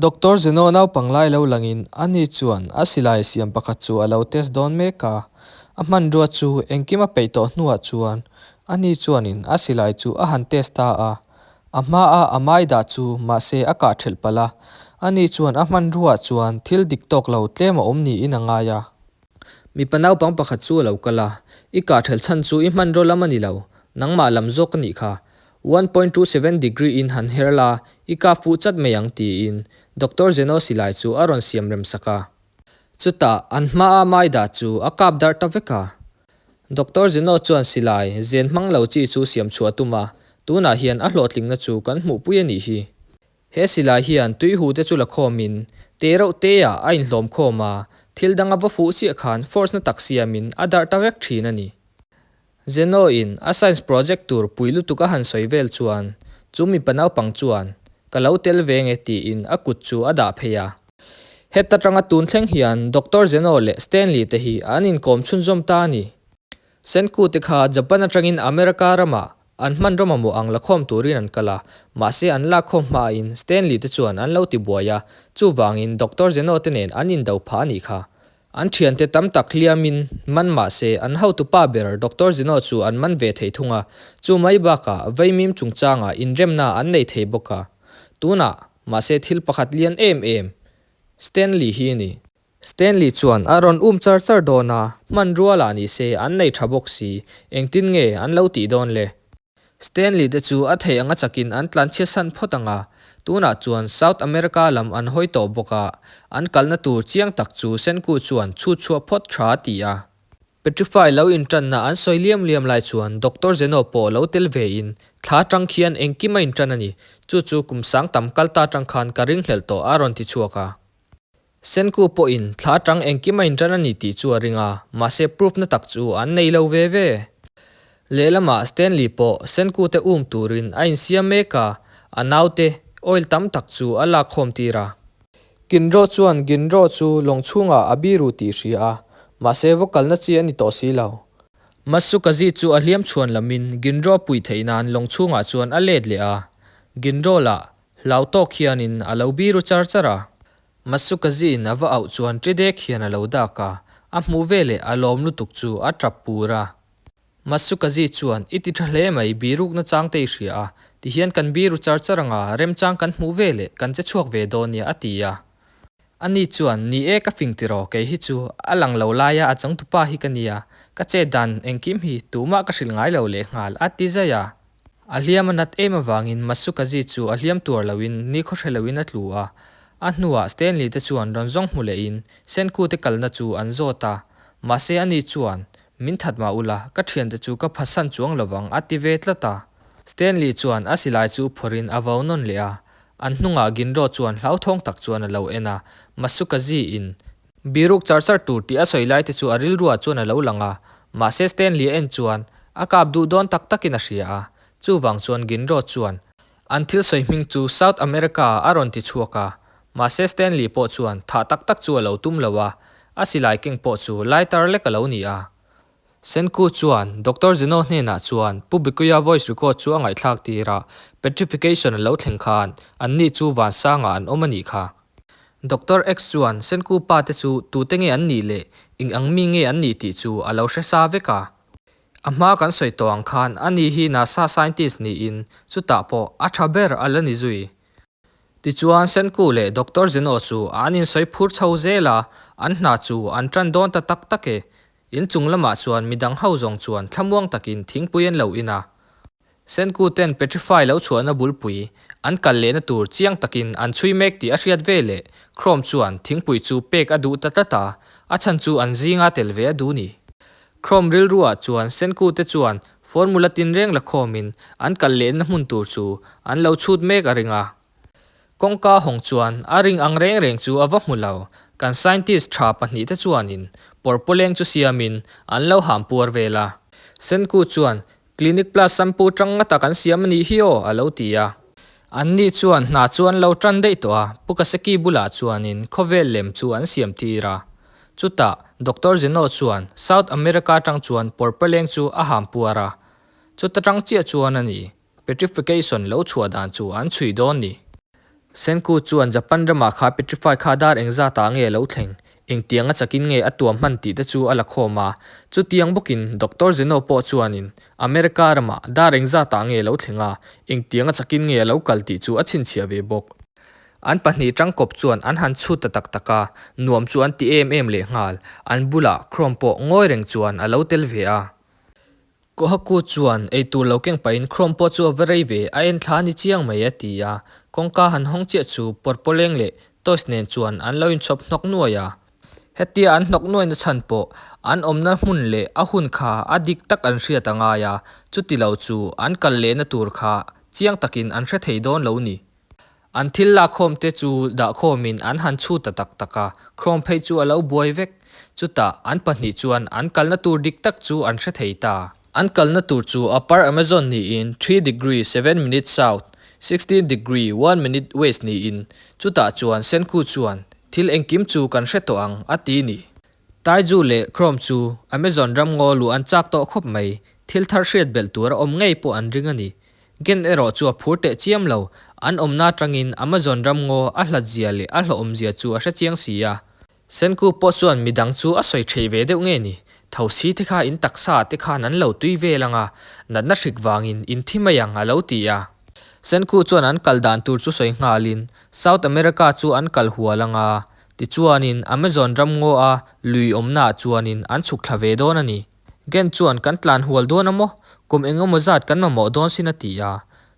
Doctor Zeno naupang lai lo langin ani chuan a silai siam pakhat chu a lo test dawn mek a. A hmanrua chu engkim a peih tawh hnuah chuan ani chuanin a silai chu a han test ta a. A hmaa a mai dah chu mahse a kah thelh palh a, ani chuan a hmanruaah chuan thil dik tawk lo tlem a awm niin a ngai a. Mipa naupang pakhat chu a lo kal a, I kah thelh chhan chu i hmanraw lam a ni lo, nangmah lam zawk a nih kha. 1.27 degree in han her la, i kah fuh chat mai ang tiin Doctor Zeno silai chu a rawn siam rem sak a. Chutah an hmaa mai dah chu a kap darh ta vek a. Doctor Zeno chuan silai zen hmang lo chi chu siam chhuah a tum a, tunah hian a hlawhtlingna chu kan hmuhpui a nih hi. He silai hian tuihu te chu la khawmin te reuh te ah a inhlawm khawm a, thil dang a va fuh chiah khan force na tak siamin a darh ta vek thin a ni. Zeno in a science project tur pui lutuk a han sawi vel chuan chu mipa naupang chuan ka lo tel ve nge tiin a kut chu a dah phei a. Heta tanga tun thleng hian Doctor Zeno leh Stanley te hi an inkawm chhunzawm ta a ni. Senku te kha Japan atangin America ramah an hmanraw mamawh ang lakhawm turin an kal a, mahse an lakkhawm hmain Stanley te chuan an lo ti buai a, chuvangin Doctor Zeno te nen an indo phah a nih kha. An thiante tam tak hliamin man mahse an hotupa ber Doctor Zeno chu an man ve thei thung a, chu mai bakah vaimim chungchangah inremna an nei thei bawk a. Tunah, mahse thil pakhat lian em em Stanley hi a ni. Stanley chuan a rawn um char char dawn a, hmanrua lah ni se an nei tha bawk si, engtin nge an lo tih dawn le? Stanley te chu a theih anga chakin an tlanchhia san phawt ang a, tunah chuan South America lam an hawi tawh bawk a, an kalna tur chiang tak chu Senku chuan chhut chhuah phawt tha a ti a. Petrify lo inṭanna an sawi liam liam lai chuan Doctor Zeno pawh lo tel ve in thla aṭang khian engkim a inṭan a ni, chu chu kum sang tam kal ta aṭang khan ka ringhlelh tawh a rawn ti chhuak a. Senku pawhin thla tang engkim a inṭan a ni tih chu a ring a, mahse proof na tak chu an nei lo ve ve. Lehlamah Stanley pawh Senku te um turin a insiam mek a, a naute oil tam tak chu a lak khawm tir a. Ginro chuan Ginro chu lawng chhungah a biru tih hria a, mahse va kalna chi a ni tawh si lo. Matsukazi chu a hliam chhuan lamin Ginro pui theih nan lawng chhungah chuan a let leh a, Ginro lah hlau tawk hianin a lo biru char char a. Matsukazi-in a va auh chuan ṭi dek hian a lo dak a, a hmuh veleh a lawm lutuk chu a ṭap pur a. Matsukazi chuan, I ti ṭha hle mai, birukna chang te i hria a, tihian kan biru char char anga remchang kan hmuh veleh kan che chhuak ve dawn nia a ti a. Ani chuan, Ni e, ka fing tiraw, kei hi chu a lang lo laia a changtupa hi ka nia, ka chet dan engkim hi tumah ka hrilh ngai lo lehnghal a ti zai a. A hliam a nat em avangin Matsukazi chu a hliam tuar loin nikhaw hre loin a tlu a. A hnuah Stanley te chuan rawn zawng hmu lehin Senku te kalna chu an zawt a. Mahse ani chuan, Min that mah ula, ka thiante chu ka phatsan chuang lovang a ti ve tlat a. Stanley chuan a silai chu phawrhin a vau nawn leh a. An hnungah Ginro chuan hlauthawng tak chuan a lo en a. Matsukazi in Biruk char char tur tih a sawi lai te chu a rilruah chuan a lo lang a, mahse Stanley a en chuan a kap duh dawn tak takin a hria a, chuvang chuan Ginro chuan an thil sawi hming chu South America ah a rawn ti chhuak a, mahse Stanley pawh chuan thah tak tak chu a lo tum lo a, a silai keng pawh chu lighter lek a lo ni a. Senku chuan Doctor Zeno hnenah chuan Pu Bikuya voice record chu a ngaihthlak tir a, petrification a lo thleng khan anni chu vansangah an awm a nih kha. Doctor X chuan Senku pa te chu tute nge an nih leh eng ang mi nge an nih tih chu a lo hre sa vek a. A hma kan sawi tawh ang khan ani hi NASA scientist niin chutah pawh a tha ber a la ni zui. Tichuan Senku leh Doctor Zeno chu an insawi phur chho zel a, an hna chu an tan dawn ta tak tak e. Inchung lamah chuan midang ho zawng chuan thlamuang takin thingpui an lo in a. Senku ten Petrify lo chhuahna bulpui an kal lehna tur chiang takin an chhui mek tih a hriat ve leh Chrome chuan thingpui chu pek a duh ta tlat a, a chhan chu an zinga tel ve a duh ni. Chrome rilruah chuan Senku te chuan formula tinreng la khawmin an kal lehna hmun tur chu an lo chhut mek a ring a. Kawngka hawng chuan a ring ang reng reng chu a va hmu lo, kan scientist tha pahnihte chuanin pawrpawleng chu siamin an lo ham puar vel a. Senku chuan Clinic Plus shampoo tang ngata kan siam a nih hi aw, a lo ti a. Anni chuan hna chu an lo tan daih tawh a, Pu Kaseki bulah chuanin khawvel lem chu an siam tir a. Chutah, Doctor Zeno chuan South America atang chuan pawrpaleng chu a ham puar a. Chuta tang chiah chuan a ni, petrification lo chhuah dan chu an chhui dawn ni. Senku chuan Japan ramah kha Petrify kha dar engzatah nge a lo thleng, engtianga chakin nge a tuam hman tih te chu a la khawm a. Chutiang bawkin Doctor Zeno pawh chuanin America ramah dar engzatah nge a lo thleng a, engtianga chakin nge a lo kal tih chu a chhinchhiah ve bawk. An pahnih tangkawp chuan an han chhut ta tak tak a, nuam chu an ti em em lehnghal. An bulah Chrome pawh ngawi reng chuan a lo tel ve a. Kohaku chuan eitur lo keng pahin Chrome pawh chu a va rei ve, a en thla a ni chiang mai a ti a. Kawngka han hawng chiah chu pawrpawleng leh toys nen chuan an lo inchhawp hnawk nuai a. Hetia an hnawk nuaina chhan pawh an awmna hmun leh a hun kha a dik tak an hriat a ngai a, chuti lo chu an kal lehna tur kha chiang takin an hre thei dawn lo ni. An thil lakkhawm te chu dahkhawmin an han chhu ta tak tak a, Chrome phei chu a lo buai vek. Chutah an pahnih chuan an kalna tur dik tak chu an hre thei ta. An kalna tur chu Upper Amazon niin three degree seven minute south, 16 degree one minute west niin chutah chuan Senku chuan thil engkim chu kan hre tawh ang a ti ni. Taiju leh Chrome chu Amazon ram ngaw luh an chak tawh khawp mai, thil thar hriat belh tur a awm ngei pawh an ring a ni. Gen erawh chu a phur teh chiam lo, an awmna atangin Amazon ram ngaw a hlat zia leh a hlawhawm zia chu a hre chiang si a. Senku pawh chuan midang chu a sawi theih ve deuh nge ni, thosi te kha in taksa ah te khan an lo tui vel ang a, natna hrik vangin in thi mai ang a lo ti a. Senku chuan an kal dan tur chu sawi nghalin South America chu an kal hual ang a, tichuanin Amazon ram ngaw a lui awmna ah chuanin an chhuk thla ve dawn a ni. Gen chuan kan tlan hual dawn a maw? Kum eng emaw zat kan mamawh dawn sin a ti a.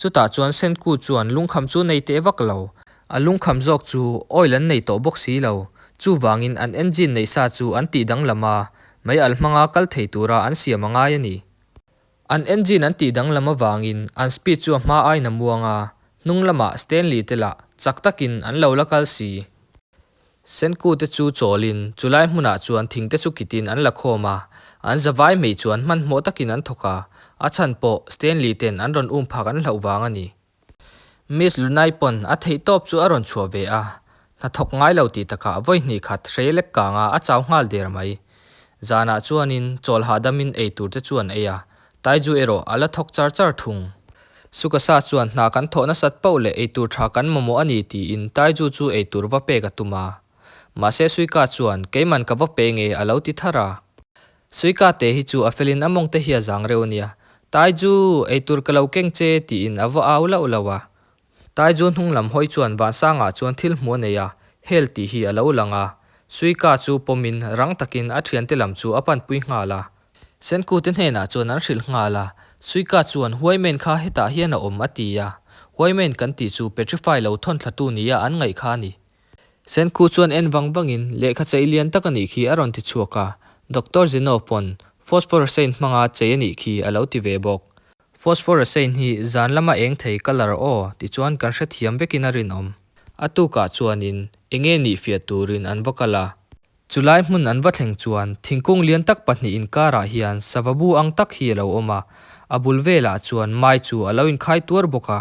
Chutah chuan Senku chuan lungkham chu nei teh vak lo. A lungkham zawk chu oil an nei tawh bawk si lo. Chuvangin an engine neih sa chu an tih danglam a, mei alh hmanga kal thei tura an siam a ngai a ni. An engine an tih danglam avangin an speed chu a hma aiin a muang a, hnung lamah Stanley te lah chak takin an lo la kal si. Senku te chu chawlin chulai hmunah chuan thing te chu kitin an la khawm a, an zavai mai chuan hmanhmawh takin an thawk a, a chhan pawh Stanley ten an rawn um phak an hlauh vang a ni. Miss Lunai pawn a theih tawp chu a rawn chhuah ve a, hna thawk ngai lo tih takah vawi hnih khat hrei lek kang a a chau nghal der mai. Zanah chuanin chawl hahdamin ei tur te chu an ei a, Taiju erawh a la thawk char char thung. Sukasa chuan hna kan thawh nasat pauh leh eitur tha kan mamawh a ni tiin Taiju chu eitur va pek a tum a. Mahse Suika chuan keiman ka va pe nge a lo ti thar a. Suika te hi chu a felin a mawng te hi a zang reuh a nia. Taiju, eitur ka lo keng che tiin a va au lauh lauh a. Taiju hnung lam hawi chuan Vansangah chuan thil hmuh a nei a, hel tih hi a lo lang a. Suika chu pawmin rang takin a thiante lam chu a panpui nghal a. Senkute hnenah chuan an hrilh nghal a, Suika chuan Huaimen kha hetah hian a awm a ti a, Huaimen kan tih chu Petrify lo thawn thlatu nia an ngaih kha a ni. Senku chuan en vang vangin lehkha chei lian tak a nih khi a rawn ti chhuak a, Doctor Zinov pawn Phosphorescent hmanga chei a nih khi a lo ti ve bawk. Phosphorescent hi zan lama eng thei colour aw tichuan kan hrethiam vekin a rinawm. A tukah chuanin enge nih fiah turin an va kal a. Chulai hmun an va thleng chuan thingkung lian tak pahnih inkarah hian sava bu ang tak hi a lo awm a, a bul velah chuan mai chu a lo inkhai tuar bawk a.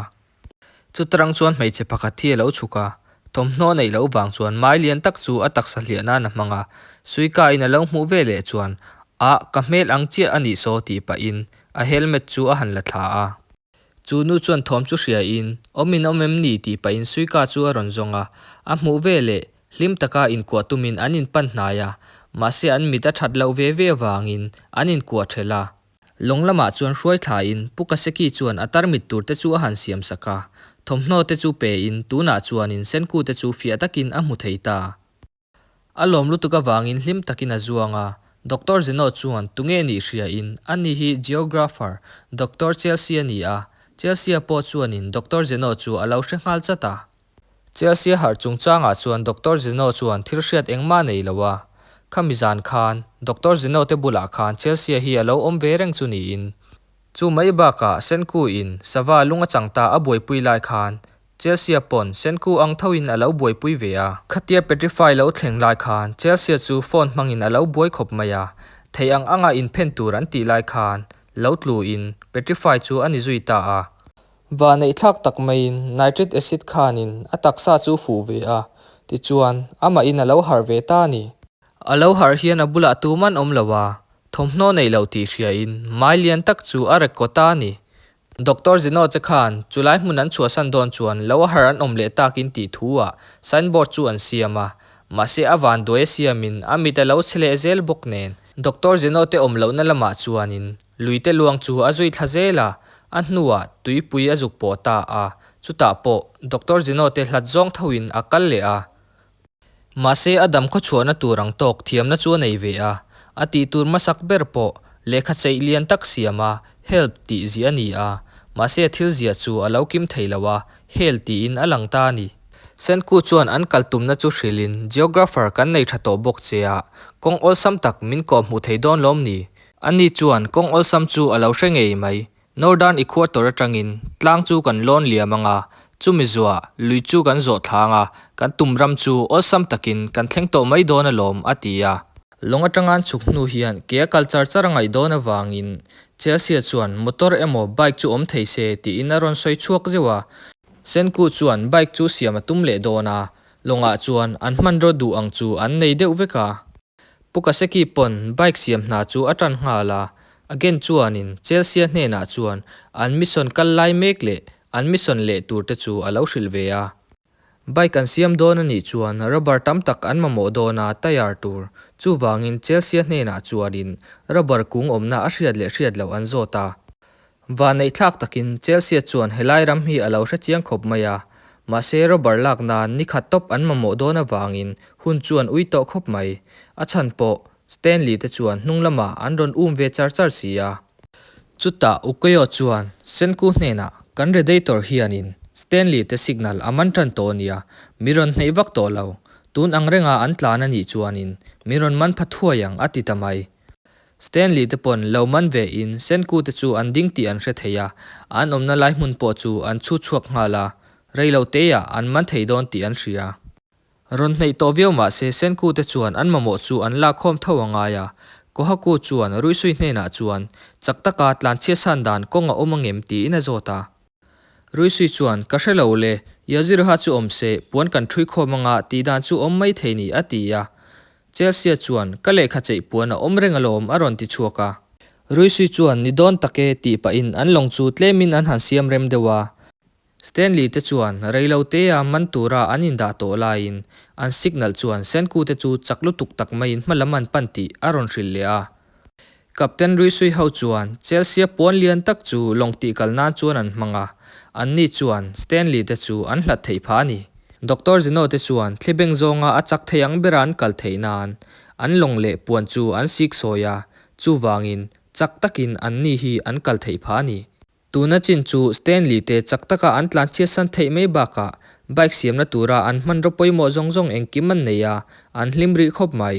Chutarang chuan hmeichhe pakhat hi a lo chhuk a, thawmhnaw a neih loh vang chuan mai lian tak chu a taksa hliah nan a hmang a, Suika-in a lo hmuh ve leh chuan, Ah, ka hmel ang chiah a nih saw tih pahin a helmet chu a han la thla a. Chu nu chuan thawm chu hria in, awm in awm em ni tih pahin Suika chu a rawn zawng a, a hmuh ve leh hlim taka inkuah tumin an inpan hnai a, mahse an mit a that loh ve ve avangin an inkuah thelh a. Lawng lamah chuan hruai thlain Pu Kaseki chuan a tarmit tur te chu a han siam sak a, thawmhnaw te chu pe in tunah chuanin Senku te chu fiah takin a hmu thei ta. A lawm lutuk avangin hlim takin a zuang a, Doctor Zeno chuan tunge nih hria in ani hi Geographer Doctor Chelsea a ni a, Chelsea pawh chuanin Doctor Zeno chu a lo hre nghal chat a. Chelsea harh chungchangah chuan Doctor Zeno chuan thil hriat engmah nei lo a, khami zan khan Doctor Zeno te bulah khan Chelsea hi a lo awm ve reng chu niin chu mai bakah Senku in sava lung a chang ta a buaipui lai khan Chelsea pawn Senku ang thoin a lo buaipui ve a. Khatia Petrify lo thleng lai khan Chelsea chu phone hmangin a lo buai khawp mai a, thei ang anga inphen tur an tih lai khan lo tluin Petrify chu a ni zui ta a. Vahneih thlak tak maiin nitric acid khanin a taksa chu fuh ve a, tichuan amahin a lo harh ve ta a ni. A lo harh hian a bulah tuman awm lo a, thawmhnaw nei lo tih hriain mai lian tak chu a rek kaw ta a ni. Doctor Zeno che khan chulai hmun an chhuahsan dawn chuan lo a harh an awm leh takin tih thu ah signboard chu an siam a, mahse a vanduai a siamin a mit a lo chhe leh zel bawk nen Doctor Zeno te awm lohna lamah chuanin luite luang chu a zui thla zel a, a hnuah tuipui a zuk pawh ta a, chutah pawh Doctor Zeno te hlat zawng thoin a kal leh a. Mahse a dam khawchhuahna tur ang tawk thiamna chu a nei ve a, a tih tur hmasak ber pawh lehkha cheih lian tak siam a help tih ziah a ni a, mahse a thil ziah chu a lo kim thei lo a, hel tiin a lang ta a ni. Senku chuan an kal tumna chu hrilhin Geographer kan nei tha tawh bawk che a, kawng awlsam tak min kawh hmuh thei dawn lawm ni? Ani chuan kawng awlsam chu a lo hre ngei mai, Northern Equator atangin tlang chu kan lawn liam ang a, chumi zuah lui chu kan zawh thla ang a, kan tum ram chu awlsam takin kan thleng tawh mai dawn alawm, a ti a. Lawng atanga an chhuk hnu hian ke a kal char char a ngaih dawn avangin Chelsea chuan motor emaw bike chu awm thei se tiin a rawn sawi chhuak zeuh a. Senku chuan bike chu siam a tum leh dawn a, lawngah chuan an hmanraw duh ang chu an nei deuh vek a. Pu Kaseki pawn bike siam hna chu a tan nghal a, Agen chuanin Chelsea hnenah chuan an mission kal lai mek leh an mission leh tur te chu a lo hrilh ve a. Bike an siam dawn a nih chuan rubber tam tak an mamawh dawn a tyre tur, chuvangin Chelsea hnenah chuanin rubber kung awmna a hriat leh hriat loh an zawt a. Vanneihthlak takin Chelsea chuan helai ram hi a lo hre chiang khawp mai a, mahse rubber lak nan ni khat tawp an mamawh dawn avangin hun chu an ui tawh khawp mai. A chhan pawh Stanley te chuan hnung lamah an rawn um ve char char si a. Chutah Ukeyo chuan Senku hnenah kan Redator hianin Stanley te signal a man tan tawh nia, mi rawn hneih vak tawh lo. Tun ang renga an tlan a nih chuanin mi rawn man pha thuai ang a ti ta mai. Stanley te pawn lo man ve in Senku te chu an ding tih an hre thei a, an awmna lai hmun pawh chu an chhu chhuak nghal a, rei lo teah an man thei dawn tih an hria. Rawn hneih tawh viau mah se Senku te chuan an mamawh chu an lak khawm tho a ngai a, Kohaku chuan Ruisui hnenah chuan chak taka tlanchhiatsan dan kawng a awm angem tiin a zawt a. Ruisui chuan, Ka hre lo le, Yazirha chu awm se, puan kan ṭhui khawm anga tih dan chu awm mai thei ni, a ti a. Chelsea chuan, Ka lehkha cheih puan a awm reng alawm, a rawn ti chhuak a. Ruisui chuan, Ni dawn tak e, tih pahin an lawng chu tlemin an han siam rem deuh a. Stanley te chuan reilo tea man tura an indah tawh laiin an signal chuan Senku te chu chak lutuk tak maiin hmalam an pan tih a rawn hrilh leh a. Captain Ruisui ho chuan Chelsea puan lian tak chu lawng tih kal nan chuan an hmang a, anni chuan Stanley te chu an hlat theih phah a ni. Doctor Zeno te chuan thlibeng zawnga a chak thei ang bera an kal theih nan an lawng leh puan chu an sik sawi a, chuvangin chak takin anni hi an kal theih phah a ni. Tuna chin chu Stanley te chak taka an tlan chhiatsan theih mai bakah bike siamna tura an hmanraw pawimawh zawng zawng engkim an nei a, an hlim rih khawp mai.